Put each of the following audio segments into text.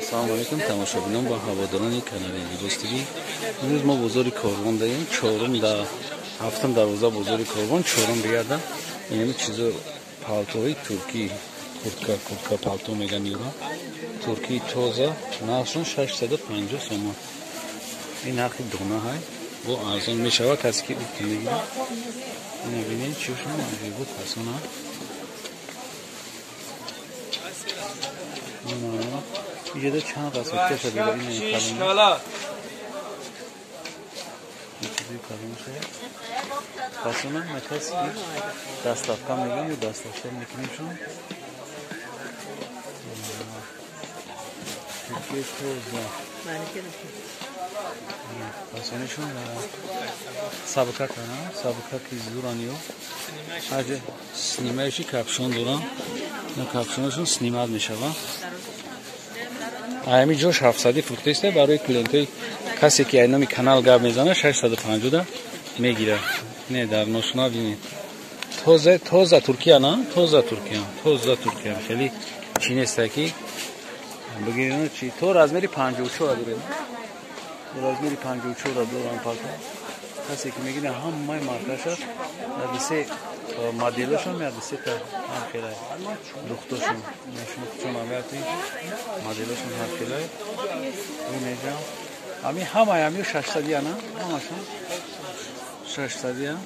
Салом алейкум тамошобинон ва ҳаводорони канали Либос ТВ. Имрӯз мо бозори Корвон даем, чорум да ҳафтум дарвоза бозори Корвон, чорум ряда. Инами чизо палтои туркӣ, куртка, куртка палто меган юра. Туркии тоза, нархшон 650 сомон. Ин нархи дона ҳай, бо арзон мешава касе ки уфта мегирад. Ина бинед чишон аҷибу фасона. Иҷода чанд расотка шуда ин калон. Чизи калон шуда. Фасона накас ки доставка мегам ё доставка мекунем шумо. Туркия тоза. Фасонишон сабка кана, сабка ки зуран ё. Аҷа снимающий капшон дорам. На капшонашон снимат мешава. Ами ҷош 700 фурӯхтааст барои клиентҳои касе ки айноми канал гап мезанад 650 да мегирад. Не дар ношуна бинед. Тоза тоза Туркия на? Тоза Туркия. Тоза Туркия. Хеле чӣ нест ки бигиред чӣ то размери 54 доред. Размери 54 дорам палто. Касе ки мегирад ҳамаи маркаша дар се моделашон меяд се та ҳар хелай духтошон шумо чун авяти моделашон ҳар хелай инеҷа ами ҳамаи ами 600 я на ҳамашон 600 я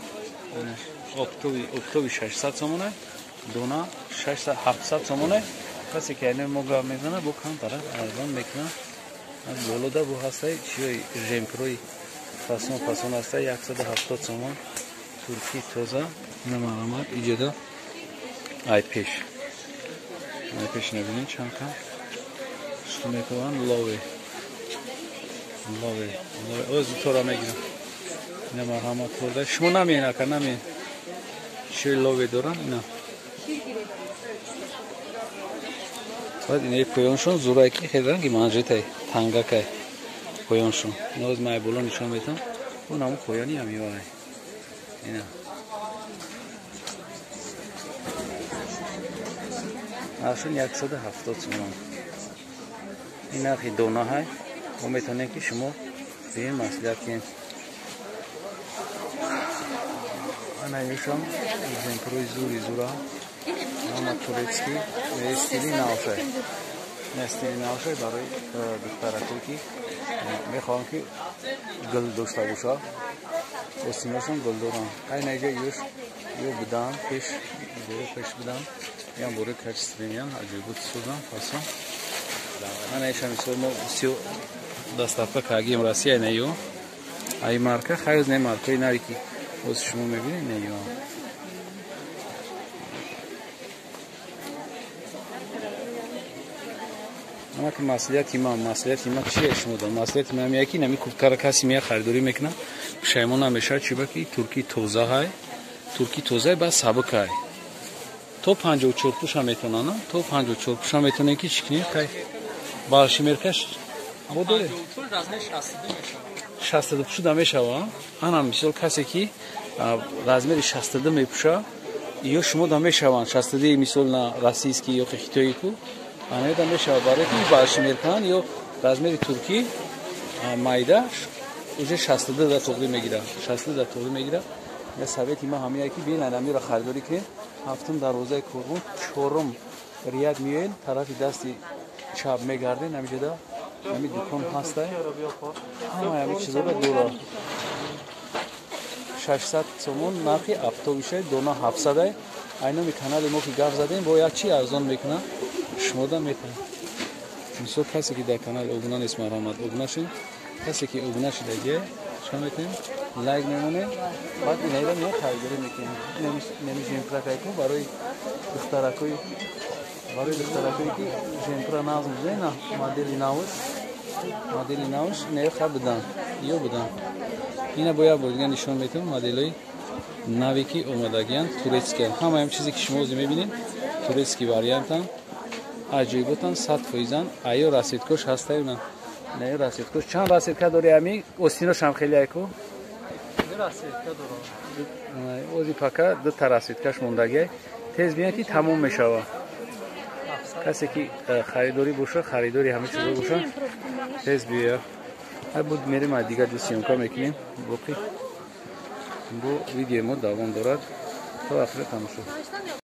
оптови 600 сомона дона 600 700 сомона касе ки айна мо гап мезанад бо камтар арзон мекунад. Аз болода бу ҳастай чиёи жемпрои фасон фасон ҳастай 170 сомон турки тоза. Намарамад иҷода ай пеш. Ай пеш набинед чанд кам. Что мекунанд лове. Лове. Лове. Оз тора мегирам. Намарамад торда. Шумо намеин ака намеин. Чӣ лове доранд ина. Баъд инаи поёншон зурае ки хеле ранги манжетай тангакай поёншон. Ина оз ман боло нишон медиҳам. Он ҳамун поёни ҳамиёай. Ина. Нархшон 170 сомон. Ин нархи дона ҳай. Мо метавонем ки шумо биёед маслиҳат кунед. Ана ишон жемпрои зури зура. Ама турецкий, стили навшай. Не стили навшай барои духтаракое ки мехоҳам ки гул дошта боша. Остинашон гул доранд. Ай наҷа ёш ё будан пеш, боро пеш будан. Ям бори качественныян, аҷоибот созан, фасон. Ана иша мисол мо всё доставка кардем Россия на ё. Ай марка, хайз не маркаи нави ки боз шумо мебинед не ё. Ама ки маслиҳати ман чие шумо дорам? Маслиҳати ман яки нами курткара касе меяд харидорӣ мекунад, пушаймон намешавад, чиба ки турки тоза ҳай, турки тозаи баъд сабук ҳай. То 54 пуша метавонанд, то 54 пуша метавонед ки чӣ кунед? Хай балшимеркаш або доред? 62 пушуда мешава. Ана мисол касе ки размери 62 мепуша, ё шумо да мешаванд 62 мисол на российский ё хитоӣ ку ана да мешава барои ки балшимеркан ё размери туркӣ майда уже 62 да тоғрӣ мегирад, 62 да тоғрӣ мегирад. Я совети ман ҳамин ки биёед амиро харидорӣ кунед. Ҳафтум дарвозаи Корвон, чорум рияд меоед, тарафи дасти чап мегардед, ҳамиҷода ҳамин дукон ҳастай. Ҳамаи ҳамин чизоро дора. 600 сомон нархи автобусай, дона 700-ай. Айноми канали мо ки гап задем, бо як чи арзон мекунад, шумо да метавонед. Мисол касе ки дар канал обуна нест, марҳамат обуна шед. Касе ки обуна шудагие, чикор мекунем? Лайк мемонем, баъд инаира меояд харидорӣ мекунем. Инами жемпракайку барои духтаракои ки жемпра нағз мезанед, на модели навш, инаё хай будан, ё будан. Ина бо як бор дига нишон метавон моделҳои нави ки омадагиянд, турецкиянд. Ҳамаи ҳам чизе ки шумо ҳозир мебинед, турецкий вариантанд, аҷоиботанд, 100%-анд. Аё расеткош ҳастаю на? Инаё расеткош. Чанд расетка дори ами? Остинош ҳам хеле айку? Расетка дорам. Ози пака ду та расеткаш мондагиай. Тез бинед ки тамом мешава. Касе ки харидорӣ боша, харидори ҳама чизо боша, тез биёя. Ай буд, мерем, ай дигар ҷо съёмка мекунем. Боқӣ бо видеои мо давом дорад, то охира тамошо.